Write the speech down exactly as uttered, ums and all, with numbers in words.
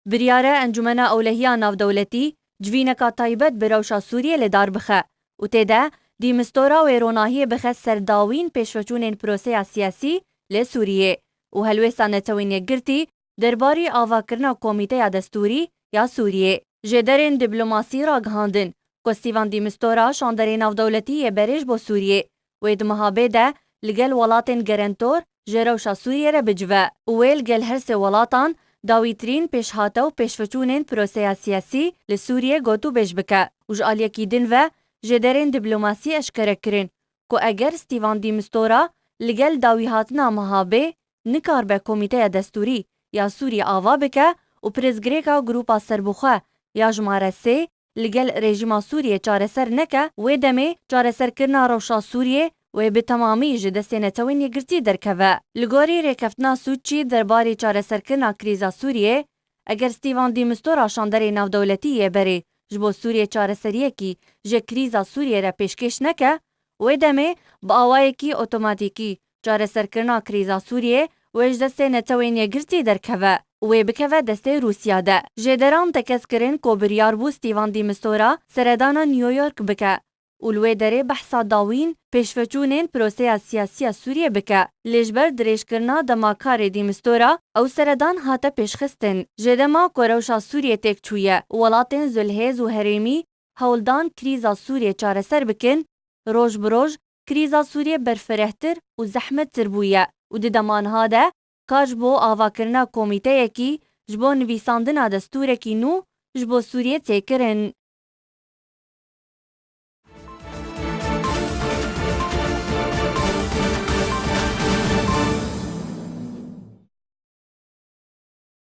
Biryar e Encûmena Ewlehiya Navdewletî civîneka taybet bi rewşa Sûriyê li dar bixe û tê de Dî Mistora wê ronahiyê bixe ser dawîn pêşveçûnên proseya siyasî li Sûriyê û helwêsta Netewên Yekgirtî derbarî avakirina Komîteya Destûrî ya Sûriyê. Jêderên dîplomasî ragihandin ku Stîvan Dî Mistora şanderê navdewletî yê berê ji bo Sûriyê wê di meha bê de li gel welatên gerentor ji rewşa Sûriyê re bicive û wê li gel her sê welatan dawîtirîn pêşhate û pêşveçûnên proseya siyasî li Sûriyê gotûbêj bike û ji aliyekî din ve jêderên dîplomasî eşkere kirin ku eger Stîvan Dî Mistora li gel dawîhatina meha bê nikaribe Komîteya Destûrî ya Sûriyê ava bike û pirsgirêka Grûpa Serbixwe ya jimare sê li gel rejîma Sûriyê çareser neke, wê demê çareserkirina rewşa Sûriyê wê bi temamî ji destê Netewên Yekgirtî derkeve. Li gorî rêkeftina Sûçî derbarê çareserkirina krîza Sûriyê, eger Stîvan Dî Mistora şanderê navdewletî yê berê ji bo Sûriyê çareseriyekî ji krîza Sûriyê re pêşkêş neke, wê demê bi awayekî otomatîkî çareserkirina krîza Sûriyê wê ji destê Netewên Yekgirtî derkeve û wê bikeve destê Rûsya de. Jêderan tekez kirin ku biryar bû Stîvan Dî Mistora seredana New York bike û li wê derê behsa dawîn pêşveçûnên proseya siyasî ya Sûriyê bike. Lê ji ber dirêjkirina dema karê Dî Mistora ew seredan hate pêşxistin. Ji dema ku rewşa Sûriyê têk çûye û welatên zilhêz û herêmî hewl dan krîza Sûriyê çareser bikin, roj bi roj krîza Sûriyê berfirehtir û zehmettir bûye û di dema niha de kar ji bo avakirina komîteyekî ji bo nivîsandina destûrekî nû ji bo Sûriyê tê kirin.